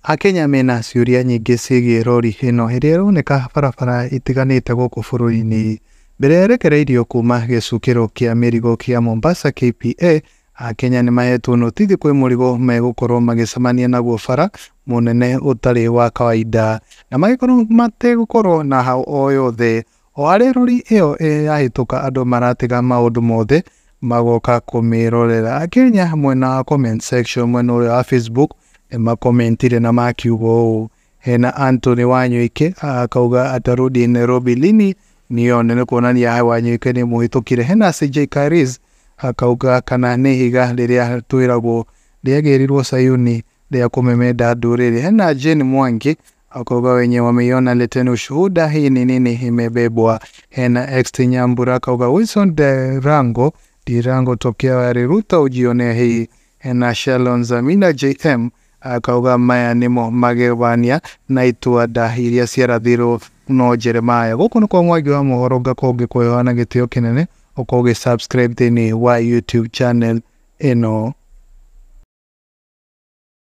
Akenya mena ciũria nyingĩ ciĩgiĩ rori ĩno ĩrĩa ĩroneka barabara itiganĩte gũkũ bũrũri-inĩ. Mbere yerekereirio kuma gĩcukĩro kĩa mĩrigo kĩa Mombasa KPA, Akenya nĩmahetwo notithi kwĩ mũrigo megũkorwo magĩcemania naguo bara mũnene ũtarĩ wa kawaida na magĩkorwo mategũkorwo na hau o yothe. O harĩa rori ĩyo yahĩtũka andũ maratiga maũndũ mothe magoka kũmĩrorera. Akenya mwena wa comment section mwena ũrĩa wa Facebook nĩmakomentire na makiuga ũũ. Hena Anthony Wanyoike akauga atarudi Nairobi lini nione, nĩ kuonania Wanyoike nĩ mũhĩtũkire. Hena CJ Karis akauga kana nĩ ihiga rĩrĩa twĩragwo rĩagĩrirwo Sayuni rĩa kũmemenda ndũrĩrĩ. Hena Jane Mwangi akauga wenye wameiona leteni ushuhuda, hii ni nini imebebwa. Hena XT Nyambura akauga Wilson Derango Dirango tokea Ruto ujionee hii. Hena Shalon Zamina JM akauga maya nĩmo magegania na itua-nda iria ciarathirwo no Jeremiah. Gũkũ nĩ kwa Mwangi wa mohoro, ngakorwo ngĩkũheana gĩtĩo kĩnene ũkorwo ũgĩ subscribe thĩinĩ wa YouTube channel ĩno.